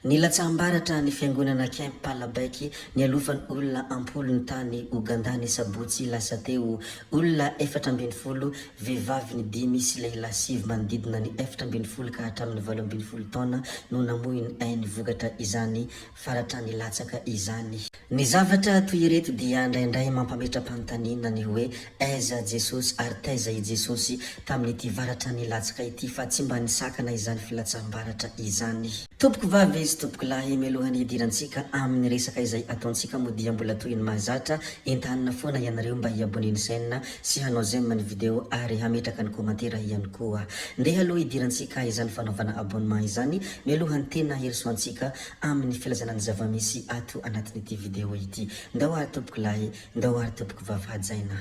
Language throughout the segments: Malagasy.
Nilatsaham-baratra ny fiangonana Camp Palabek nialofan'ny olona am-polony tany Ogandà ny sabotsy lasa teo. Olona 14, vehivavy ny dimy sy lehilahy sivy manodidina ny 14 ka hatramin'ny 18 taona no namoy ny ainy vokatra izany faratra nilatsaka izany. Ny zavatra toy ireto dia indraindray mampametra-panontaniana ny hoe aiza Jesosy ary taiza i Jesosy tamin'ity varatra nilatsaka ity fa tsy mba nisakana izany filatsaham-baratra izany. Tompoko vavy sy tompoko lahy, mialohan'ny hidirantsika amin'ny resaka izay ataontsika moa dia mbola toy ny mahazatra, entanina foana ianareo mba hi-abonner ny chaîne sy hanao j'aime ny vidéo ary hametraka ny commentaire ihany koa. Ndeha aloha hidirantsika izany fanaovana abonnement izany mialohan'ny tena hirosoantsika amin'ny filazana ny zava-misy ato anatin'ity vidéo ity. Ndao ary tompoko lahy, ndao ary tompoko vavy hajaina.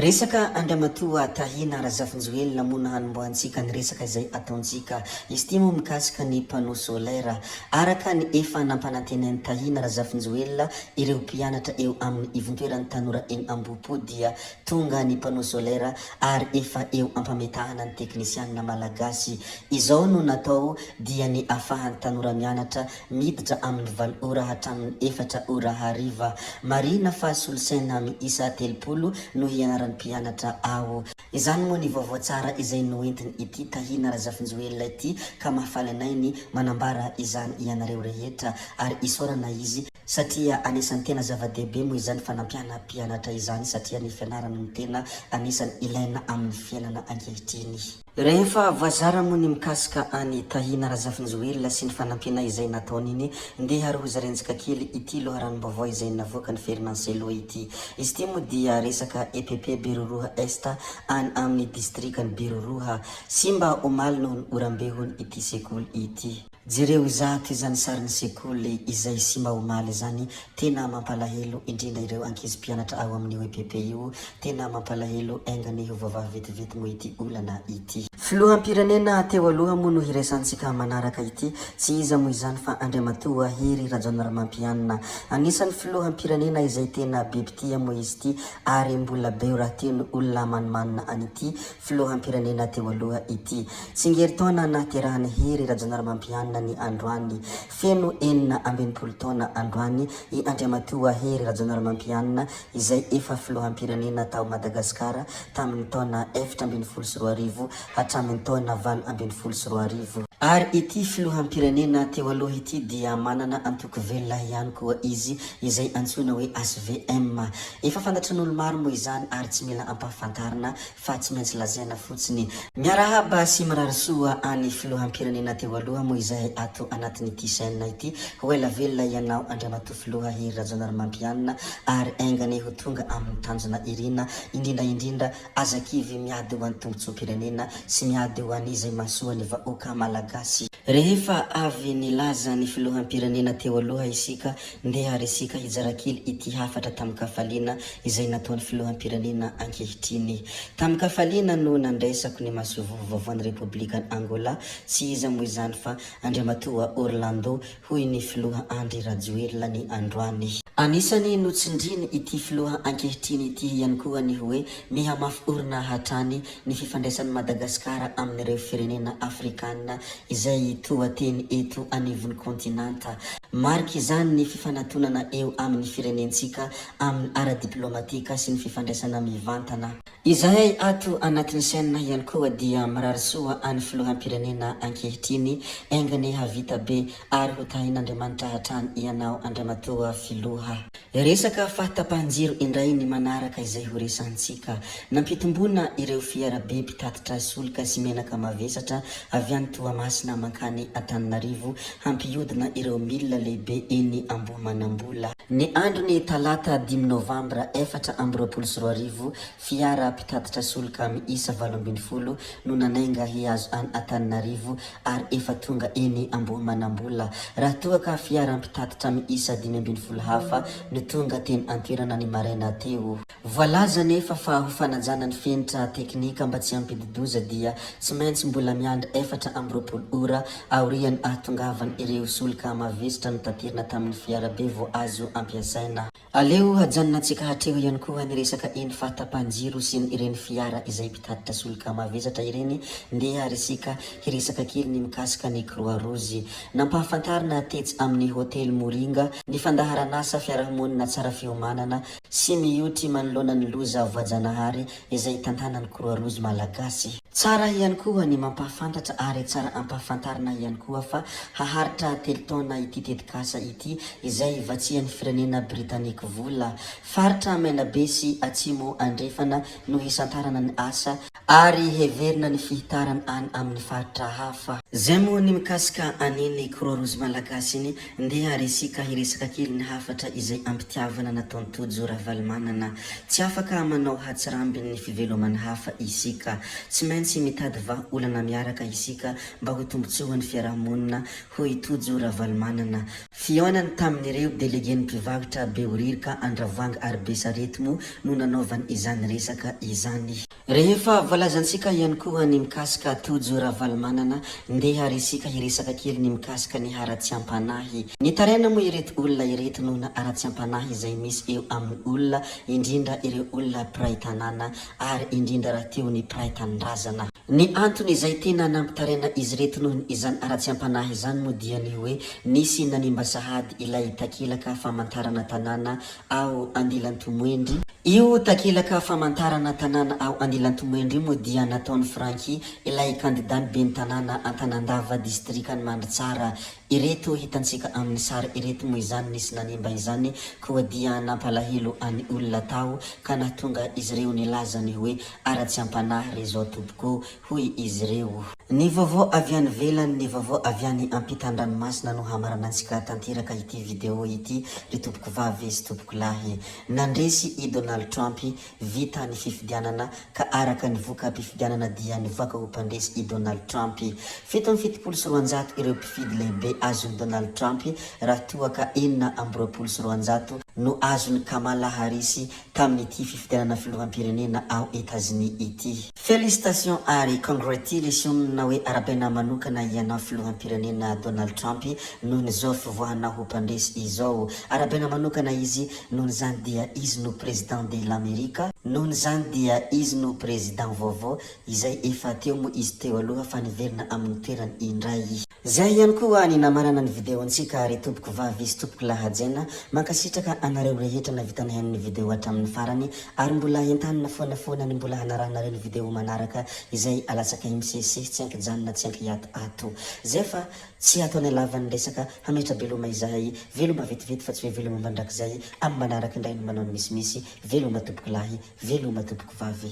Resaka Andriamatoa Tahina Razafinjoelina moa no hanombohantsika ny resaka izay ataontsika. Izy ity moa mikasika ny panneau solaire. Araka ny efa nampanantenain'i Tahina Razafinjoelina ireo mpianatra eo amin'ny ivontoeran'ny tanora eny Ambohipo dia tonga ny panneau solaire ary efa eo ampametahana ny teknisianina malagasy. Izao no natao dia ny afahan'ny tanora mianatra miditra amin'ny valo ora hatramin'ny efatra ora hariva. Marihina fa solosaina miisa 30 no hianaran'ny mpianatra ao. Izany moa ny vaovao tsara izay noentiny ity Tahina Razafinjoelina ity ka mahafaly anay ny manambara izany ianareo rehetra ary isaorana izy satria anisan'ny tena zava-dehibe moa izany fanampiana mpianatra izany satria ny fianarana no tena anisan'ny ilaina amin'ny fiainana ankehitriny. Rehefa voazara moa ny mikasika an'i Tahina Razafinjoelina sy ny fanampiana izay nataony iny, ndeha ary hozarentsika kely ity loharanom-baovao izay navoakan'i Fernand Cello ity. Izy ity moa dia resaka EPP Beroroha Est any amin'ny distrikan'i Beroroha. Simba omaly noho ny oram-be hono ity sekoly ity. Jereo izato izany sarin'ny sekoly izay simba omaly izany, tena mampalahelo indrindra ireo ankizy mpianatra ao amin'io EPP io, tena mampalahelo, enga anie ho voavaha vetivety moa ity olana ity. Filoham-pirenena teo aloha moa no hiraisantsika manaraka ity, tsy iza moa izany fa Andriamatoa Hery Rajaonarimampianina. Anisan'ny filoham-pirenena izay tena be mpitia moa izy ity ary mbola be rahateo ny olona manimanina an'ity filoham-pirenena teo aloha ity. Tsingerin-taona nahaterahan'i Hery Rajaonarimampianina ny androany. Feno 66 taona androany i Andriamatoa Hery Rajaonarimampianina izay efa filoham-pirenena tao Madagasikara tamin'ny taona 2014 hatramin'ny taona 2018. Ary ity filoham-pirenena teo aloha ity dia manana antoko velona ihany koa izy izay antsoina hoe HVM. Efa fantatrin'olo-maro moa izany ary tsy mila ampahafantarina fa tsy maintsy lazaina fotsiny. Miarahaba sy mirary soa any filoham-pirenena teo aloha moa izahay ato anatin'ity chaîne ity. Ho ela velona ianao Andriamatoa Filoha Hery Rajaonarimampianina ary enga anie ho tonga amin'ny tanjona irina indrindra indrindra aza kivy miady ho an'ny tombotsoam-pirenena sy miady ho an'izay mahasoa ny vahoaka Malagasy. Rehefa avy nilaza ny filoham-pirenena teo aloha isika, ndeha ary isika hijara kely ity hafatra tamin-kafaliana izay nataon'ny filoham-pirenena ankehitriny. Tamin-kafaliana no nandraisako ny masoivoho vaovaon'ny Repoblikan'i Angola, tsy iza moa izany fa Andriamatoa Orlando hoy ny filoha Andry Rajoelina ny androany. Anisan'ny notsindriny ity filoha ankehitriny ity ihany koa ny hoe mihamafy orina hatrany ny fifandraisan'i Madagasikara amin'ireo firenena afrikanina izay toa teny eto anivon'ny kontinanta. Marik'izany ny fifanatonana eo amin'ny firenentsika amin'ny ara-diplaomatika sy ny fifandraisana mivantana. Izahay ato anatin'ny chaîne ihany koa dia mirary soa any filoham-pirenena ankehitriny, enga anie havita be ary ho tahin'Andriamanitra hatrany ianao Andriamatoa Filoha. Resaka fahatapahan-jiro indray ny manaraka izay ho resahantsika. Nampitomboina ireo fiarabe mpitatitra solika sy menaka mavesatra avy any Toamasina mankany Antananarivo hampihodina ireo milina lehibe eny Ambohimanambola. Ny andron'ny talata dimy novambra 2024, fiara mpitatitra solika miisa 18 no nanainga hihazo an' Antananarivo ary efa tonga eny Ambohimanambola. Raha toa ka fiara mpitatitra miisa 15 hafa no. tonga teny an-toerana ny maraina teo. Voalaza anefa fa ho fanajana ny fenitra teknika mba tsy hampidi-doza dia tsy maintsy mbola miandry 24 ora aorian'ny ahatongavan' ireo solika mavesatra notaterina tamin'ny fiarabe vao azo ampiasaina. Aleo hajanonantsika hatreo ihany koa ny resaka iny fahatapahan-jiro sy ny ireny fiara izay mpitatitra solika mavesatra ireny, ndeha ary isika hiresaka kely ny mikasika ny Croix Rouge. Nampahafantarina tetsy amin'ny hotely Moringa ny fandaharanasa fiarahamonina tsara fiomanana sy miotry manoloana ny loza voajanahary izay tantanan'ny Croix Rouge Malagasy. Tsara ihany koa ny mampahafantatra ary tsara ampahafantarina ihany koa fa haharitra telo taona ity tetikasa ity izay vatsian'ny firenena Britanique vola. Faritra Menabe sy Atsimo Andrefana no hisantarana ny asa ary heverina ny fihitarana any amin'ny faritra hafa. Zay moa ny mikasika an'iny Croix Rouge Malagasy iny, ndeha ary isika hiresaka kely ny hafatra izay ampitiavana nataon'i Tojo Ravalomanana. Tsy afaka manao hatsirambin'ny fiveloman'ny hafa isika. Tsy maintsy mitady vaha olana miaraka isika mba ho tombotsoan'ny fiarahamonina, hoy Tojo Ravalomanana. Fihaonany tamin'ireo delegen'ny mpivarotra Behoririka, Andravoahangy ary Besarety moa no nanaovany izany resaka izany. Rehefa voalazantsika ihany koa ny mikasika Tojo Ravalomanana, ndeha ary isika hiresaka kely ny mikasika ny haratsiam-panahy. Nitaraina moa ireto olona ireto noho ny haratsiam-panahy izay misy eo amin'ny olona, indrindra ireo olona mpiray tanàna ary indrindra rahateo ny mpiray tanindrazana. Ny antony izay tena nampitaraina izy ireto noho izany haratsiam-panahy izany moa dia ny hoe nisy nanimba sahady ilay takelaka famantarana tanàna ao Andilantomoendry. Io takelaka famantarana tanàna ao Andilantomoendry io moa dia nataon'i Francky, ilay kandidan'ny ben'ny tanàna Antanandava, distrikan'i Mandritsara. Ireto hitantsika amin'ny sary ireto moa izany nisy nanimba izany koa dia nampalahelo an'ny olona tao ka nahatonga izy ireo nilaza ny hoe aratsiampanahy re zao tompoko hoy izy ireo. Ny vaovao avy any ivelany, ny vaovao avy any ampitan-dranomasina no hamaranantsika tanteraka ity video ity ry tompokovavy sy tompokolahy. Nandresy i Donald Trump, vita ny fifidianana ka araka ny voka-pifidianana dia nivoaka ho mpandresy i Donald Trump. 277 ireo mpifidy lehibe azon'i Donald Trump raha toa ka 226 no azon'i Kamala Harris tamin'ity fifidianana filoham-pirenena ao Etazonia ity. Félicitations ary congratulations na hoe arahabaina manokana ianao filoham-pirenena Donald Trump noho ny zao fivoahanao ho mpandresy izao. Arahabaina manokana izy nohon'izany dia izy no président de l'Amerique. Nohon'izany dia izy no président vaovao izay efa teo moa izy teo aloha fa niverina amin'ny toerany indray. Zay ihany koa ny namarana ny video-ntsika ry tompoko vavy sy tompoko lahy hajaina, mankasitraka anareo rehetra navita nihaino ny video hatramin'ny farany ary mbola entanina foana foana ny mbola hanarahanareo ny video manaraka izay alatsakay misesisesy tsy ankijanona tsy ankiato ato. Zay fa tsy ataonay lava ny resaka, hametra-beloma izahay, veloma vetivety fa tsy hoe veloma mandrakizay, amin'ny manaraka indray no manao ny misimisy, veloma tompoko lahy, veloma tompoko vavy.